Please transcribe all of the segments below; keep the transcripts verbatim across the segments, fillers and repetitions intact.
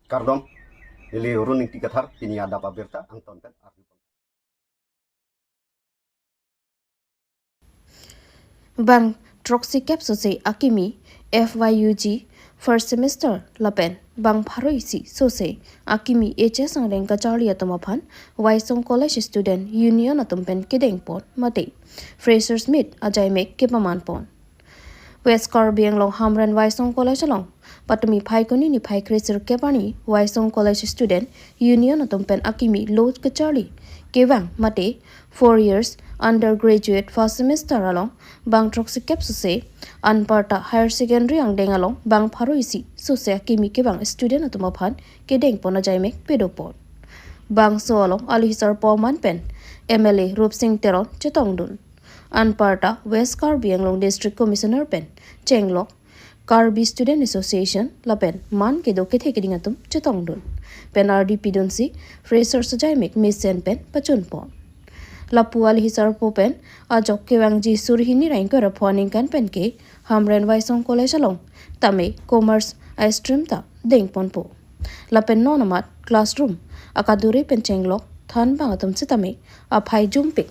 Kardom, neli Run Ingti Kathar, pini adap abirta angton pen arju. Bang throksi kep sose akimi F Y U G first semester lapen bang pharo isi sose akimi H S angdeng kacharli atum aphan Waisong College Student Union atum pen kedeng pon mate Freshers Meet ajaimek kepaman pon. West Karbi Anglong Hamren Waisong College along patumi Phaikuni niphai kresir kep arni Waisong College Student Union atum pen akimi lo kacharli kevang mate four years undergraduate first semester along bang throksi kep sose anparta higher secondary angdeng along bang pharo isi sose akimi kevang student atum aphan kedeng pon ajaimek pado pon. Bangso along alohi sarpo aman pen M L A Rupsing Teron chetongdun. Anparta West Karbi Anglong District Commissioner pen chenglok Karbi Student Association lapen man kedo kethe keding atum chetongdun pen ardi pidunsi fresher ajaimek mesen pen pachun pon. Lapu alohi sarpo pen ajok kevangji suri hini ra ingkoi ra pho aningkan pen ke Hamren Waisong College along tame commerce stream ta deng ponpo. Lapen non amat classroom akadure pen chenglok than bang atum sitame aphai jumpik.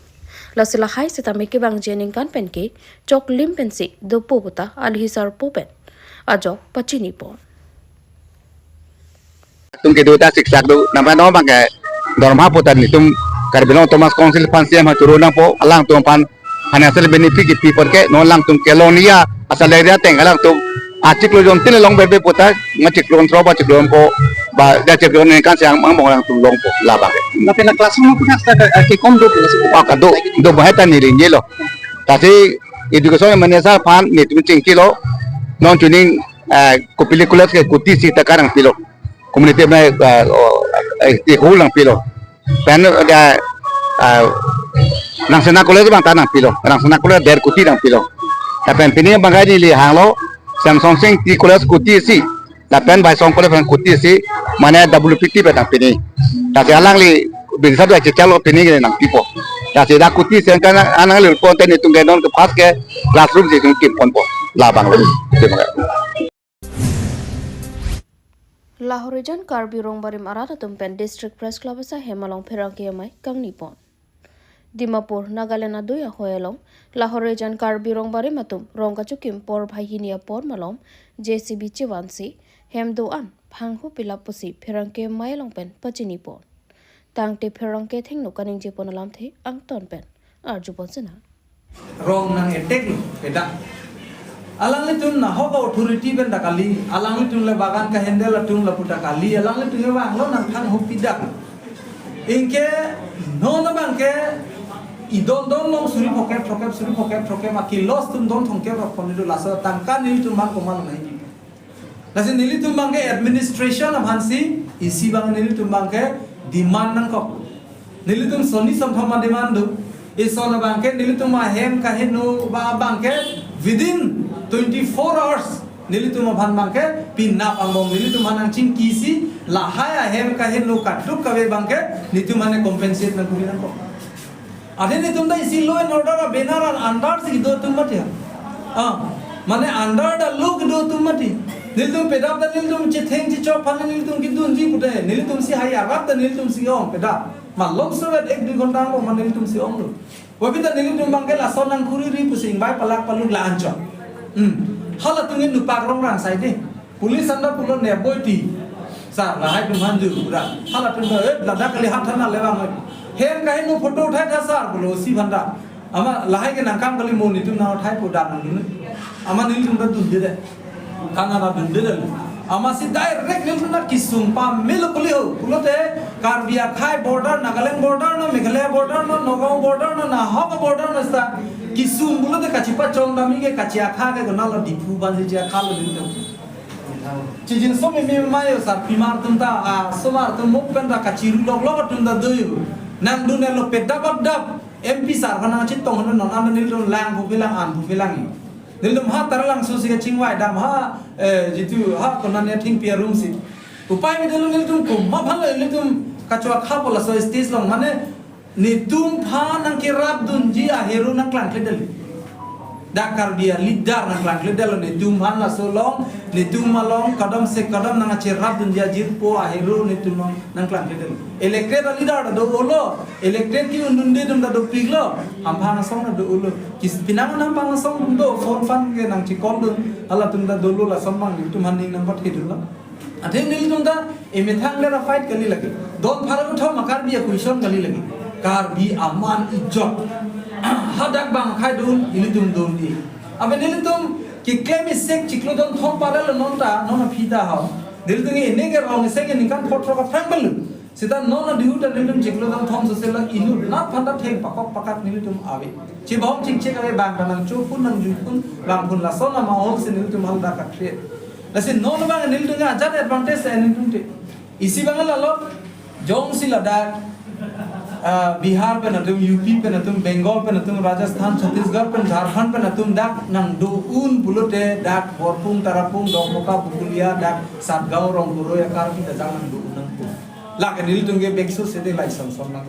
Lasi lahai sitame kevangji aningkan pen ke choklim pensi dopo puta alohi sarpo pen ajok pachini pon. Tum kedo ta siksak do, namai no bang ke dorma puta netum Karbi Anglong Autonomous Council aphan C M ha turu nangpo, alangtum aphan financial benefit kipi apot ke non alangtum kelong niya asal area teng alangtum achiklo jon tin long bebe puta, ma chiklo jon thro ba chiklo jon ko ba da chiklo jon kan siang mang bong alangtum longpo labang. Lapen la classroom aphan sa ke kom do plus. Ah, kado, do bahai ta neli nilo. Lasi education minister aphan netum chingkilo, non chuning, eh, kopili college ke kuti isi ta karang pilo. Community mai, eh, oh, eh, ti hul nangpilo. Pen da, eh, Rangsina College bang ta nangpilo. Rangsina College der kuti nangpilo. Lapen pini bang kaji li hanglo, Semsonsing Ingti College kuti isi. Lapen Waisong College bang kuti isi, mane W P T pen nang pini. Lasi alangli binsa dua cecalo pini ke nangpipo. Lasi da kuti isi kan anang lil pon te netum ke non ke pas ke classroom si tum kim ponpo. Labang lo. Terima kasih. Lahorijan Karbi Rongbarim arat atum pen District Press Club asahem along pherangke amei kangni pon. Dimapur, Nagaland adui ahoi along Lahorijan Karbi Rongbarim atum rong kachukim por phai hini apor malom J C B chevansi hem do-an phanghu pilap pusi pherangke amei along pen pachini pon. Tangte pherangke thengno kaningje pon alamthe angton pen arju pon sena. Rong nang attack lo, pedak. Alanglitum nahok authority pen ta kali, alanglitum le bagan ka handle atum lapu ta kali, alanglitum le bang lo nangthan hopi dak. Ingke non abang ke idon don long suri phokep phokep, suri phokep phokep, aki loss atum don thomkep rok pon do, laso tangka nelitum bang komat lo nai. Lasi nelitum bang ke administration aphansi isi bang nelitum bang ke demand nangkok. Nelitum soni somthom demand do. Ison bang ke nelitum ahem kaheno ba bang ke within twenty-four hours nelitum aphan bang ke pinap angbong nelitum aphan nangchingki si lahai ahem kaheno kaduk kave bang ke nelitum aphan compensate nangkuri nangkok. Athe netum ta isi law and order a banner an under si do atum mati. Ah, mane under the law do atum mati. Nelitum pedap ta nelitum chetheng chichok aphan nelitum kidunji pute. Nelitum si hai arap ta nelitum si ong pedap. Malom sovet ek dui ghonta angbong ma nelitum si ong do. Wabita nelitum bang ke lason nangkuri ri pusi ingbai palak paluk la anchot. Hmm. Hala tungin dupak rong rang sai de. Police anta pulo ne boi ti. Sir, lahai atum aphan ju pura. Hala atum ta, eh, ladak kali hat thana le bang. Hem kaheno photo uthai tha sir, pulo si bhanda. Ama lahai ke nangkam kali mo netum nang uthai po dak nangdun. Ama nelitum ta dunde de. Thana ta dunde de. Ama si direct nelitum ta kisung pamelo kali ho. Pulote Karbi akhai border, Nagaland border no, Meghalaya border no, Nagaon border no, nahok border no seta. Kisung pulote kachipachong dami ke kachi akha ke konalo Diphu bansi chi akha lo nelitum. Chijinso mimi mayo sarpimar atum ta, ah, somar atum muk pen ta kachiru lok lok atum ta doyo. Nangdun elo pedap dap M P sir aphan nangchetong hono non anda nelitum lang phu phelang an phu phelang. Nelitum ha Taralangso si kachingvai dam ha, eh, jitu ha konane thengpi arum si. Upai mi dolo nelitum komat aphan lo nelitum kachua khapo laso stage along mane netum aphan nangkerap dunji ahero nangklangkle dali. Dak Karbi a-leader nangklangkledetlo netum aphan laso along, netum along kadom se kadom nangcherapdunji ajirpo ahero netum along nangklangkledetlo. Elected a-leader ta do-olo, elected ke-undunde atum ta dopiklo, hamphang asong ta do-olo. Kis pinang hamphang asong atum do, phone phan ke nangchecall dun, halatum ta dolo, lason abang netum aphan ning nangpathedunlo. Athe nelitum ta emethang le ra fight kali lake. Don pharo thom a-Karbi a-question kali lake. Karbi aman ijot. Hadak bang akhai dun, ilitum dun di. Abe nelitum keklem isi chiklo don thom palelo non ta, non aphi ta hao. Nelitum ke ene ke rong isi ke ningkan phongo throk aphrang belu. Seta non adiu ta nelitum chiklo don thom sosela inut nat aphan ta theng pakok pakak nelitum ave. Chibong chingchek ave, bang kanang chopun nangjuipun, bang pun lason ama ong si nelitum hal dak katre. Lasi non abang nelitum ke ajat advantage ta nelitum te. Isi abang lalo, jongsi ladak, ah, Bihar pen atum, U P pen atum, Bengal pen atum, Rajasthan, Chhattisgarh pen, Jharkhand pen atum dak nangdo-un pulote dak Borpung, Tarapung, Dokmoka, Bokolia, dak Satgaon, Rongkoroi a-Karbi ta dak nangdo-un nangpo. Lake nelitum ke bekso sete lai sonson nang.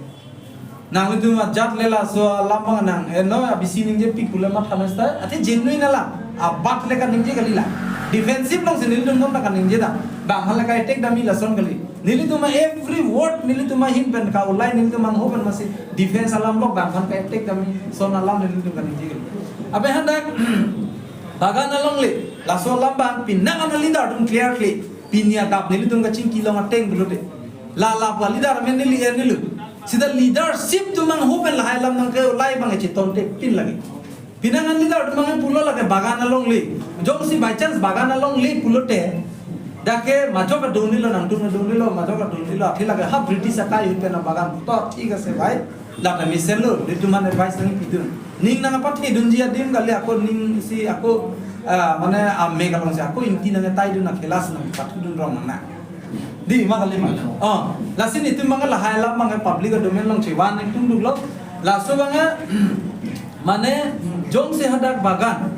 Nanglitum ajat le laso alam abang nang, eh, no, abisi ningjepik pule matha mesta, athe genuine alam. Abat le kaningje kali la. Defensive along si nelitum non ta kaningje ta. Bang hale ka-attack dam-i lason kali. Nelitum a every word nelitum ahin pen ka-ulai, nelitum angho pen masi defense alam lo, bang hale ka-attack dam-i son alam nelitum kaningje kali. Abe hadak Bagan along le, laso alam abang pinang ana leader atum clear kali. Pini adap nelitum kachingki long ateng pulote. La la pa leader amen neli er nelitum. Seta leadership atum angho pen lahai alam nangke-ulai abang chetonte pin lagi. Pinang ana leader atum abang pulo lake Bagan along le. Jongsi by chance Bagan along le pulote, dak ke majok adun nilo, nangtum adun nilo, majok adun nilo, athe lake ha British akai ahut pen a-Bagan. To thik ase bhai. Lata mesen lo, nelitum aphan advice nangpidun. Ning nangpathedunji adim kali, ako ning si ako, ah, mane amek along si ako ingti nangtaidun, akelas nangpathudun rong nang. Di ma kali ma. Oh, lasi nelitum abang lahai alam abang public domain along chevan nelitum duklo. Laso abang mane jongsi hadak Bagan.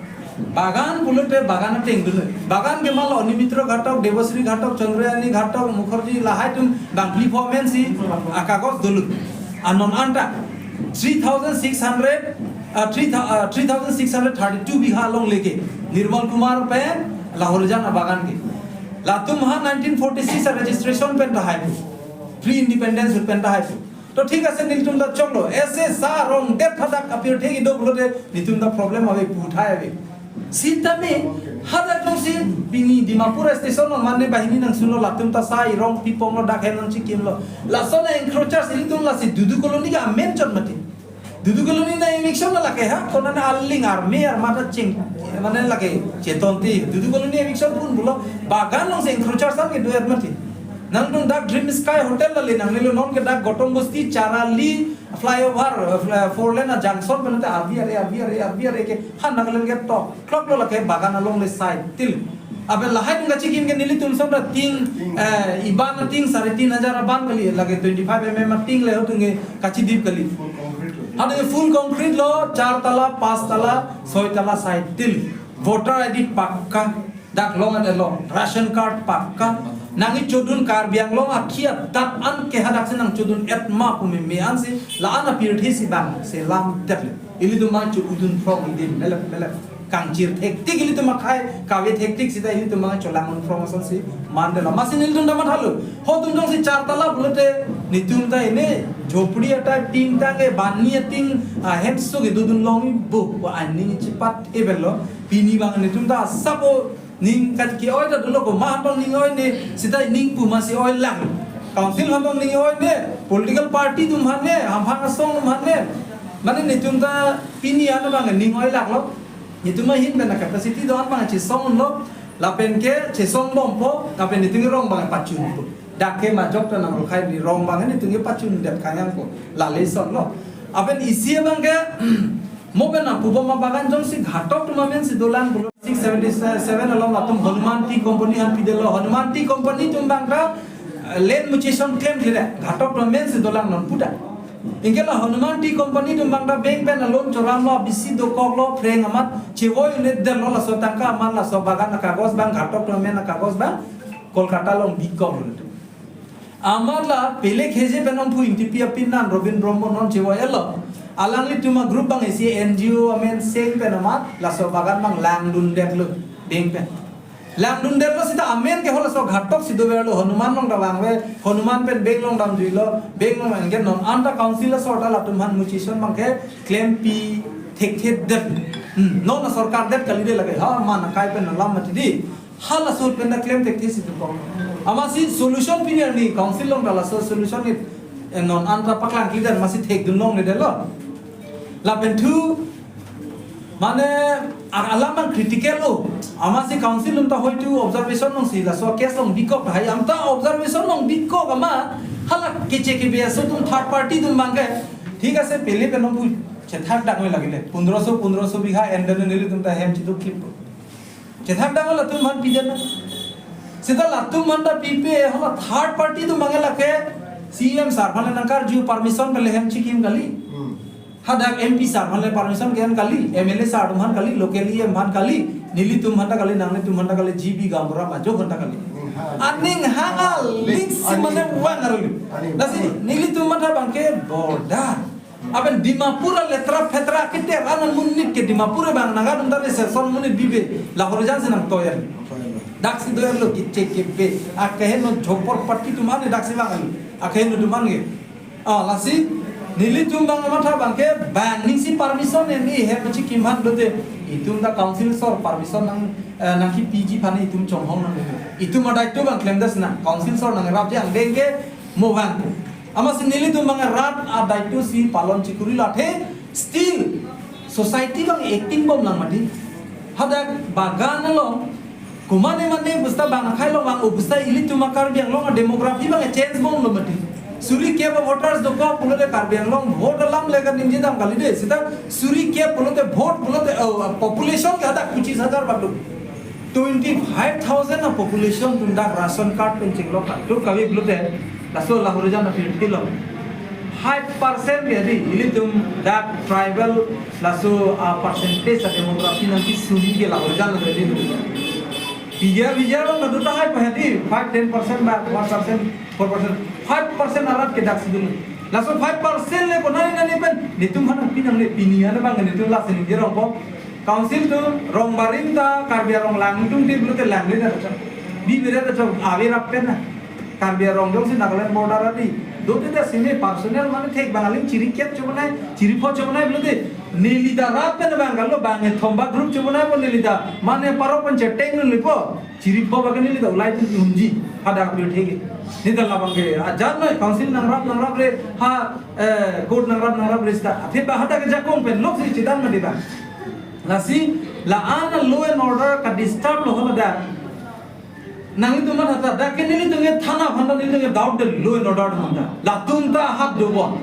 Bagan pulote Bagan ateng dun. Bagan ke malo Oni Mitra Ghatok, Debashree Ghatok, Chandrayani Ghatok, Mukherjee lahai atum bang phli pho amen si akagos dolo. Anon anta three thousand six hundred, uh, three, uh, three thousand six hundred thirty-two bigha along leke. Nirmal Kumar pen Lahorijan abagan ke. Latum ha nineteen forty-six a-registration pen tahai pu. Pre-independence pen tahai pu. To thik ase, nelitum ta choklo. Ese sa rong det hadak apirthe kedo pulote nelitum ta problem ave, puthai ave. Sitame hadak jongsi pini Dimapur station along mane banghini nangsunlo, latum ta sa irong piponglo, dak hem nangchikimlo. Lason a-encroachers ilitum lasi Dudu Colony ke amen chot mati. Dudu Colony na eviction na lake ha, konat na aling army armada ching, mane lake chetonte. Dudu Colony eviction pun pulo, Bagan alongsi encroachers an kedo-et mati. Nangtum dak Dream Sky Hotel lale nangnelo, non ke dak Gautam Bosti, Charali, flyover, uh, fly-, four lane a-junction pen te R V R A, R V R A, R V R A ke han Nagaland ke tok klok lo lake Bagan along le side til. Abe lahai atum kachikim ke nelitum son ta ting, eh, iban ting sare tin hajar aban kali, lake twenty-five M M a ting le ho atum ke kachidip kali. Full concrete lo. Hade full concrete lo, char tala, pas tala, soi tala side til. Voter I D pakka. Dak long ante long, ration card pakka. Nangkechodun, Karbi Anglong akhei adak an ke hadak si nangchodun-et ma pu meme ansi, la-an apirthe si bang selam tetle. Ilitum ma cho-udun phrong idi melep melep. Kangchir thektik ilitum akhei, kave thektik sita ilitum ma cholang-un phrong asonsi mandela. Masi nelitum ta mathalo. Ho atum jongsi char tala pulote, nelitum ta ene jhopri atai ting tang e, bani ating, ah, hemso kedodun long-i bo, bo aning chipat ebel lo. Pini abang nelitum ta sapo ning kat ke-oi ta dolo, komat abang ning oi ne, sita ning pu masi oi lang. Council abang ning oi ne, political party atum aphan ne, hamphang asong atum aphan ne. Mane nelitum ta pini an abang ning oi lang lo. Nelitum ahin pen a-capacity do-an abang chesong lo, lapen ke chesong bompo, lapen nelitum rong abang pachunpo. Dak ke majok ta nang rukhai di rong abang nelitum pachun det kanyang ko. Lale son lo. Lapen isi abang ke, mo pen apubom abagan jongsi Ghatok atum amen si dolang pulo. Six seventy-seven along latum Hanuman Tea Company han pidetlo. Hanuman Tea Company atum abang ta, eh, land muchison claim kire. Ghatok atum amen si dolang non puta. Anke la Hanuman Tea Company atum abang ta bank pen a-loan choramlo, bisi dokoklo, phreng amat chevoi un'edetlo, laso tangka amat laso bagan akagos abang, Ghatok atum amen akagos abang Kolkata along bikoklo. Amat la Pele Kheze pen Nongphu Ingtipi apin nan Robin Brahmo non chevoi-etlo. Alanglitum a-group abang isi N G O amen seng pen amat, laso bagan abang langdundetlo, beng pen. Langdundetlo seta amen ke halaso ghatok si doverlo, Hanuman along ta vangve, Hanuman pen beng along damjuilo, beng along vangke non anta council asor ta latum aphan muchison abangke klempi thekthedet. Hmm, non sorkar det kali de lake, ha, man akai pen alam mati di. Halaso pen ta klem thekthe si tukong. Amatsi solution pini arni council along ta laso solution ni, eh, non anta paklang kalidet amatsi thekdun longledetlo. Lapen thu, mane, a-, alam abang critical lo. Amatsi council along ta hoitu observation alongsi laso case along bikok hai, anta observation along bikok amat, hala keche kebe aso atum third party atum abangke, thik ase, pele pen nong pu chethak dak noi lagile. Pundroso, pundroso bigha, and then nelitum ta hem chiduk kip. Chethak dak latum aphan pidetna. Seta latum aphan ta pipe, hala third party atum abang lake C M sir aphan nangkarju permission pen le hem chikim kali. Hmm. Hadak M P sir aphan le permission ke-en kali, M L A sir atum aphan kali, local E M aphan kali, nelitum aphan ta kali, nanglitum aphan ta kali, G B Gaonbura majok aphan ta kali. Hmm, ha. Aning hang aling si mane vang aruli. Aning. Lasi nelitum matha abangke border. Aben Dimapur aletra phetra keter anan monit ke Dimapur abang Naga atum ta reservation monit bibe, lahore jan si nangtoyar. Dak si toyarlo, keche kebe. Akeheno jhopor patti atum an dak si vang. Akeheno atum an ke. Ah, lasi nelitum abang matha abangke bang ning si permission en ni hem chikim aphan dote. Itum ta council asor permission nang, eh, nangkepiji aphan itum chonghong nang. Itum adai tu abang klemdetnang. Council asor nangrapji angdeng ke mo vang. Amatsi nelitum abang rat adai tu si palon chikuri lathe, still society abang acting bom lang mati. Hadak bagan along, kumane mane obostha abang akhai along abang obostha ilitum a-Karbi Anglong a-demography abang change bomlo mati. Suri kep a-voters dokok pulote Karbi Anglong vote alam le kaningje dam kali de. Seta suri kep pulote vote pulote, oh, population ke hadak pochis hajar badu. Twenty-five thousand a-population atum dak ration card pen chinglok ka. Tu kave pulote, laso lahore jan apirti lo. Five percent ke di, ilitum dak tribal laso a-percentage a-demography nangkesuri ke lahore jan lo di. Bijar bijar lo nadu ta hai pa di, five, ten percent ba, one percent, four percent, five percent arat ke dak sidun. Laso five percent le konani nani pen, nelitum aphan pini nangne, pini an abang nelitum lasi ningje rong po. Council atum, rong barim ta Karbi arong lang atum te pulote langle ta chok. Bibire ta chok, ave rap pen na. Karbi arong jongsi Nagaland border adi. Dote ta simi personal mane thek abang aling chiri kep chobonai, chiri pho chobonai pulote. Neli ta rap pen abang kalo, bang e thomba group chobonai po neli ta. Mane parok pen cheteng neli po. Chiri pho abang neli ta ulai pen unji. Hadak bil thek. Neli ta labang ke. Ajan noi council nangrap nangrap re. Ha, eh, court nangrap nangrap re seta. Athe ba hadak ke jakong pen lok si chidan mati ba. Lasi, la-an law and order ka-disturb lo hala dak. Nanglitum matha ta, dak ke nelitum ke thana aphan ta nelitum ke doubt de law and order atum ta. Latum ta hat dobom.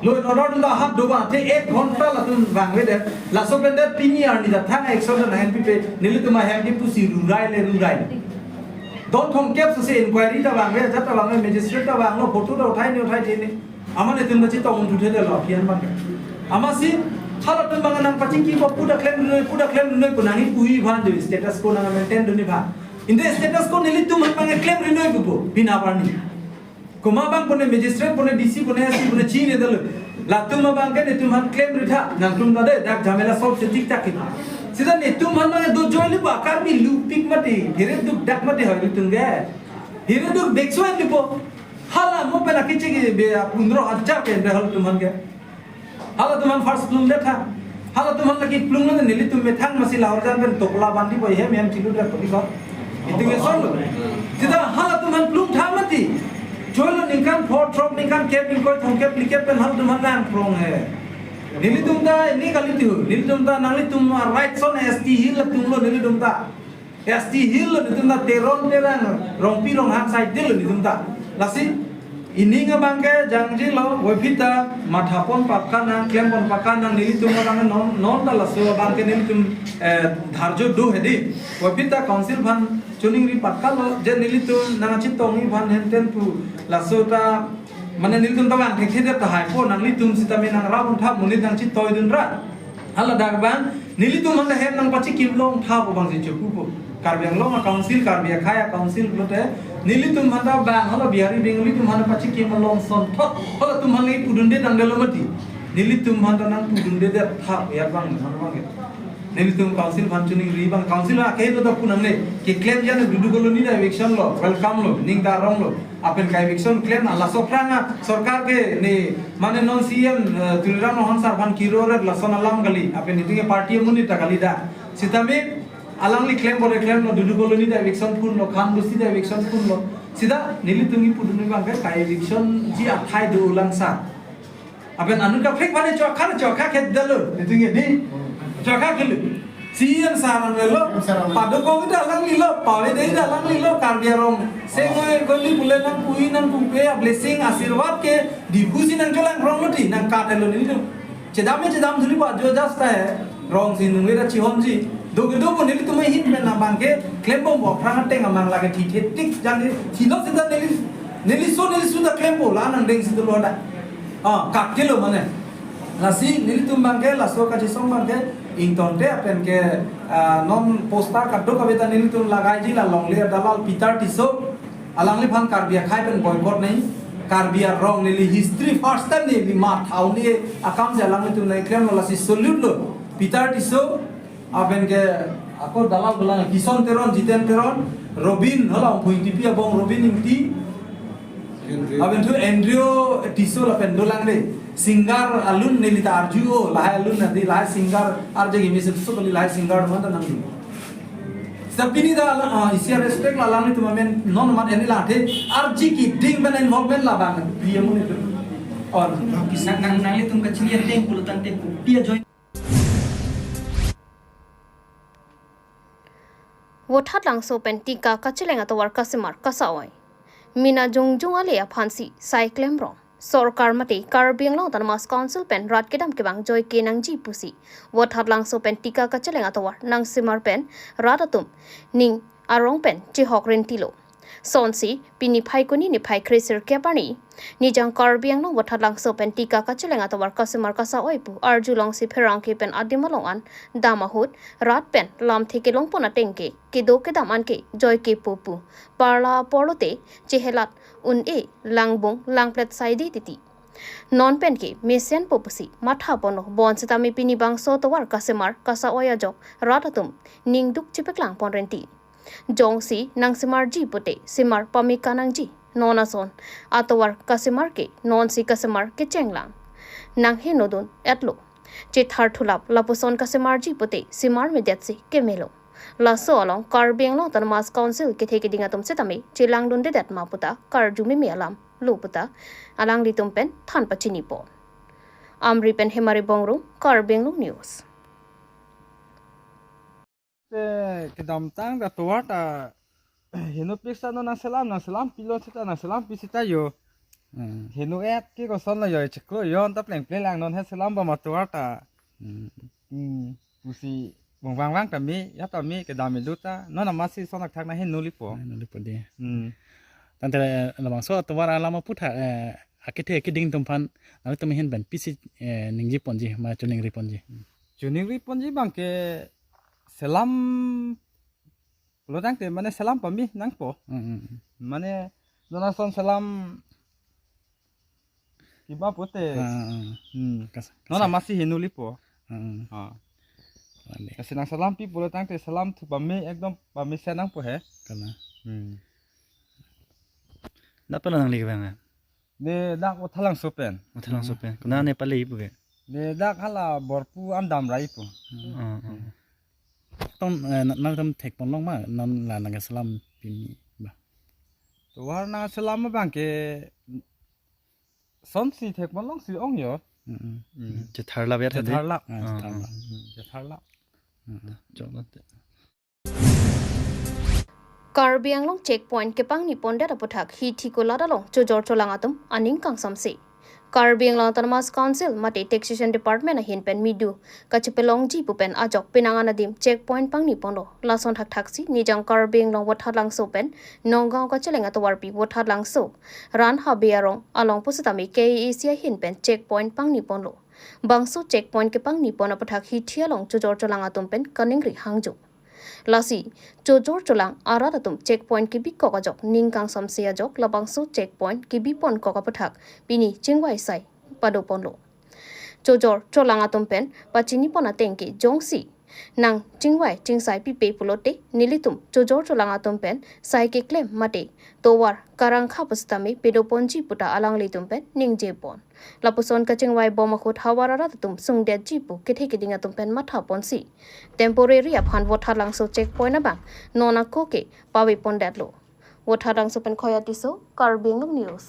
Law and order atum ta hat dobom. Te ek ghonta latum vangvedet. Laso pen det pini arni ta thang action ta nangpipe. Nelitum ahem ke pusi rurai le rurai. Don thomkep si inquiry ta vangve, ajat ta vangve, magistrate ta vanglo, photo ta uthai ne uthai the ne. Amat nelitum ta chetong un thuthe lo aphi an abang. Amatsi, halatum abang nangpachingki po pu ta klemri noi, pu ta klemri noi pu nangkipu aphan jo status quo nang-maintain dunji aphan. Ante status quo nelitum aphan abang klemri noi pu po, pina parni. Komat abang pune magistrate, pune D C, pune S P, pune chinine detlo. Latum abang ke nelitum aphan klemri tha, nangtum ta de, dak jamela solve se thik thak ke. Seta nelitum aphan abang dojoi le po, Karbi lupik mati, hirit duk dak mati hoi nelitum ke. Hirit duk bekso en le po. Hala mo pen akecheke be pundro hajar ke ante halatum aphan ke. Halatum aphan first plung det tha. Halatum aphan lagi plung lo nelitum methang masi lahore jan pen tokla bandi po hem hem chilu det po iso. Itu ke solo. Seta halatum aphan plung tha mati. Cholo ningkan pho throk ningkan kep ingkoi thomkep phlikep pen halatum aphan nangprong he. Nelitum ta ini kali tu. Nelitum ta nanglitum right son S T hill atum lo nelitum ta. S T hill lo nelitum ta, Teron Terang, Rongpi Ronghang side lo nelitum ta. Lasi, ining abang ke jangjilo, voiphit ta mathapon pakka nang, klempon pakka nang nelitum abang non, non ta laso abang ke nelitum, eh, dharjo do hedi. Voiphit ta council aphan choningri pakka lo, je nelitum nangchetongji aphan henten pu, laso ta, mane nelitum ta abang thekthedet tahai po, nanglitum sitame nangrap un tha, monit nangchetoidun ra. Hala dak abang, nelitum aphan ta hem nangpachikim long tha pu abang si choku po. Karbi Anglong a-council, Karbi akhei a-council pulote, nelitum aphan ta abang, hala Bihari Bengali atum aphan ta pachikim long son thot, halatum aphan lagi pudunde tangdelo mati. Nelitum aphan ta nangpudundedet tha ya bang, han bang ke. Nelitum council aphan choningri bang, council akhei lo ta pu nangne. Keklem jan Dudu Colony ta eviction lo, welcome lo, ning ta arong lo. Lapen ka eviction klem na laso aphrang a sorkar ke ne mane non C M, eh, Tuliram Ronghang sir aphan kiro ret lason alam kali. Lapen itum ke party amonit ta kali da. Sitame alangli klem bore klem lo, Dudu Colony ta eviction phun lo, Khan Bosti ta eviction phun lo. Sita nelitum kepudun abang ke ka eviction ji athai dolang sa. Lapen anut kaprek pada chokha, chokha khet dalo, nelitum ke ni. Chokha kelu. C M sir an lo, padokok ta alangli lo, pavede ta alangli lo, Karbi arong. Sengoi goli pule nangpui nangpumpe a blessing asirwad ke Diphu si nangcholang rong lo ti, nangkat lo nelitum. Chedam e chedam thuli pa jo jas ta he. Rong si nung le ra chihon si. Do kedo bo nelitum ahin pen abang ke klembom bo aphrang ateng amang lake thi the tik jan thi lo sita neli, neli so neli su ta klempo la nangdeng si dolo da. Ah, kak kelo mane. Lasi nelitum abang ke, laso kachisong abang ke, ingtonte lapen ke, ah, non poster kadokave ta nelitum lagaiji la longle dalal Peter Tisso. Alangliphan Karbi akhei pen boycott nai. Karbi arong neli history first time neli matha un-e akam si alanglitum nangklem lo lasi salute lo. Peter Tisso, lapen ke ako dalal belang Kison Teron, Jiten Teron, Robin, hala Phuing T P abong Robin Ingti. Lapen thu Andrew Tisso lapen dolang de. Singer alun neli ta arju o, lahai alun nadi, lahai singer arje kimi se so kali lahai singer man ta nangdun. Sita pini ta ala, ah, isi a respect la alanglitum amen non mat eni la the arji keding pen involvement la bang dia muni tu. Or nang nang nanglitum kachini ateng pulo tangte pu dia join. Vothatlangso pen tika kacheleng atovar kasemar kasa-oi. Mina jongjong ale aphansi sai klem rong. Sorkar mate Karbi Anglong Autonomous Council pen rat kedam kevang joike nangji pusi Vothatlangso pen tika kacheleng atovar nangsemar pen rat atum ning arong pen chehok renti lo. Sonsi pini Phaikuni niphai kre sirkep arni Nijang Karbi Anglong Vothatlangso pen tika kacheleng atovar kasemar kasa-oi pu arjulongsi pherangke pen adim along an dam ahut rat pen lamthe kelongpon ateng ke kedo kedam anke joike po pu parla apor lote chehelat un-e langbung langplet saidi titi. Non pen ke mesenpo pusi mathaponlo bonsitame pini bangso atovar kasemar kasa-oi ajok rat atum ningduk chepeklangpon renti. Jongsi nangsemarji pute semar pame kanangji. Non ason atovar kasemar ke nonsi kasemar kechenglang. Nanghenodun etlo. Chethar thulap lapuson kasemarji pute semar medetsi kemelo. Laso along Karbi Anglong Autonomous Council kethe keding atum setame chelangdundedet ma puta karju meme alam lo puta alanglitum pen than pachinipo. Amri pen Hemari Bongrung, Karbi Anglong News. Te kedamtang ta tovar ta heno pik sa non nangselam, nangselam pilo sita, nangselam pi sita yo. Hmm. Heno et ke koson lo yo, chiklo yo, ta pleng pleng lang non he selam ba ma tovar ta. Hmm. Hmm. Pusi bong bang bang ta me, ya ta me, kedam me do ta. Non amatsi son akthak na heno lipo. Heno lipo de. Hmm. Tangte labangso atovar alam aputhak, eh, akethe keding atum aphan, nangtum ahin pen pisi, eh, ningjeponji, ma choningriponji. Choningriponji abang ke selam pulo tangte mane selam pame nangpo. Hmm, hmm, hmm. Mane non ason selam kiba pute. Ah, ah, ah. Hmm. Kas-, non kas-, amatsi heno lipo. Ah, ah. Ah. Mane. Kasi nangselam pi pulo tangte selam thu pame ekdom pame se nangpo he. Kala. Hmm. Dak pala nangli kevang a? Ne dak Vothatlangso pen. Vothatlangso pen. Kona ne pale ipu ke? Ne dak hala Borpu an damra ipu. Hmm, hmm. Tong, eh, na-, nangtum thekpon long ma, non la nangselam pini ba. Tovar nangselam abang ke sonsi thekpon longsi ong yo. Hmm, hmm. Hmm. Chetharlap ya tadi? Chetharlap. Ah, ah, chetharlap. Ah. Hmm, chetharlap. Hmm. Chok lote. Karbi Anglong checkpoint kepangni pondet aputhak Hithikulat along chojor cholang atum aning kangsamse. Karbi Anglong Autonomous Council mate Taxation Department ahin pen midu kachepelongji pu pen ajok penang anadim checkpoint pangni ponlo. Lason thakthaksi Nijang Karbi Anglong Vothatlangso pen Nonggaon kacheleng atovarpi Vothatlangso Ran Habe arong along pusitame K A A C ahin pen checkpoint pangni ponlo. Bangso checkpoint kepangni pon aputhak Hithi along chojor cholang atum pen kaningri hangjo. Lasi, chojor cholang arat atum checkpoint kebikok ajok ning kangsamse ajok labangso checkpoint kebiponkok aputhak pini chingvai sai padoponlo. chojor cholang atum pen pachini pon ateng ke jongsi nang chingvai chingsai pipe pulote nelitum chojor cholang atum pen sai keklem mate tovar karangkha pusitame pedo ponji pu ta alanglitum pen ningje pon. Lapuson kachingvai bom ahut havar arat atum sungdetji pu kethe keding atum pen matha ponsi temporary aphan Vothatlangso checkpoint abang non ako ke pave pondetlo. Vothatlangso pen Khoya Tisso, Karbi Anglong News.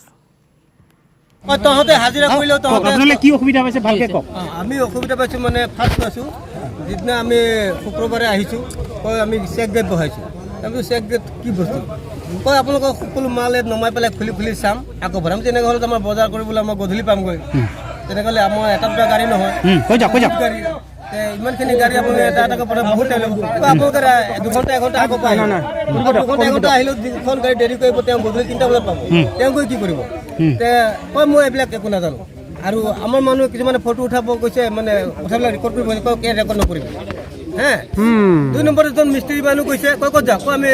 অ, তহঁতে হাজিৰা কৰিলেও তহঁতে আপোনালোকে কি অসুবিধা পাইছে, ভালকে কওক। অ, আমি অসুবিধা পাইছোঁ মানে ফাৰ্ষ্ট পাইছোঁ, যিদিনা আমি শুক্ৰবাৰে আহিছোঁ, কয় আমি চেক গেট বহাইছোঁ। আমি চেক গেট কি বস্তু? কয় আপোনালোকৰ সকলো মাল ইয়াত নমাই পেলাই খুলি খুলি চাম, আকৌ ভৰাম। তেনেকৈ হ'লে আমাৰ বজাৰ কৰিবলৈ আমাৰ গধূলি পামগৈ। হুম। তেনেকৈ হ'লে আমাৰ এটা দুটা গাড়ী নহয়, হুম, কৈ যাওক, কৈ যাওক। বহুত গাড়ী। তে ইমানখিনি গাড়ী আপুনি এটা এটাকৈ পঠাই বহুত টাইম লাগিব। কয় আপোনালোকে ৰা-, দুঘণ্টা এঘণ্টা আগত আহিব। নাই, নাই। দুঘণ্টা এঘণ্টা আহিলেও যিখন গাড়ী দেৰি কৰিব, তেওঁ গধূলি তিনিটা বজাত পাব। হুম। তেওঁ গৈ কি কৰিব? হুম। তে কয় মই এইবিলাক একো নাজানো। আৰু আমাৰ মানুহে কিছুমানে ফটো উঠাব কৈছে, মানে কথাবিলাক ৰেকৰ্ড কৰিব, কয় কিয় ৰেকৰ্ড নকৰিব? হে? হুম। দুই নম্বৰত এজন মিস্ত্ৰী মানুহ কৈছে, কয় ক'ত যাওক? কয় আমি,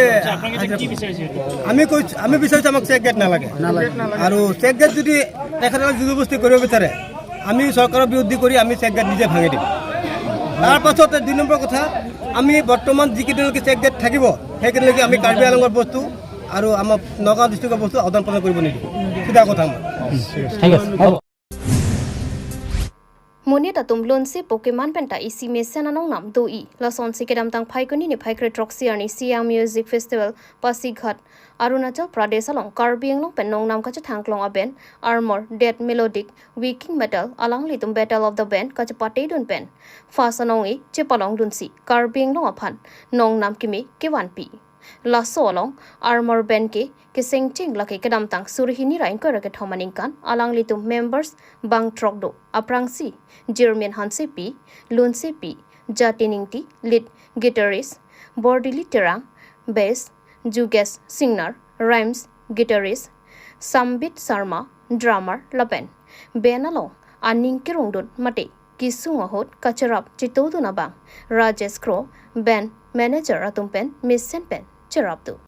আমি কৈছোঁ, আমি বিচাৰিছোঁ আমাক চেক গেট নালাগে। নালাগে। আৰু চেক গেট যদি তেখেতসকলে জোৰ জবৰদস্তি কৰিব বিচাৰে, আমি চৰকাৰৰ বিৰোধী কৰি আমি চেক গেট নিজে ভাঙি দিম। তাৰ পাছতে দুই নম্বৰ কথা, আমি বৰ্তমান যিকেইদিনলৈকে চেক গেট থাকিব, সেইকেইদিনলৈকে আমি কাৰ্বি আংলঙৰ বস্তু আৰু আমাৰ নগাঁও ডিষ্ট্ৰিক্টৰ বস্তু আদান প্ৰদান কৰিব নিদিওঁ। চিধা কথা আমাৰ। ঠিক আছে, হ'ব। Monit atum lunsi pokeman penta isi mesen anong nam do-i. Lasonsi kedamtang Phaikuni niphai kre throksi arni Siang Music Festival Pasighat, Arunachal Pradesh along Karbi Anglong pen nongnam kachethang klong a-band Armor, Death Melodic, Viking Metal, alanglitum Battle of the Band kachepate dun pen fast anong-e chepalong dunsi Karbi Anglong aphan nongnam keme kevanpi. Laso along Armor Band ke kesengcheng lake kedamtang suri hini ra ingkoi ra kethom aningkan alanglitum members bang throk do. Aphrangsi Jermaine Hansepi, Lunsepi, Jatin Ingti, lead guitarist, Bordili Terang, bass, Jugesh Singnar, rhymes, guitarist, Sambit Sharma, drummer, lapen band along aning kerungdun mate kesung ahut kacherap chetodun abang Rajesh Kro, band manager atum pen mesen pen cherap do.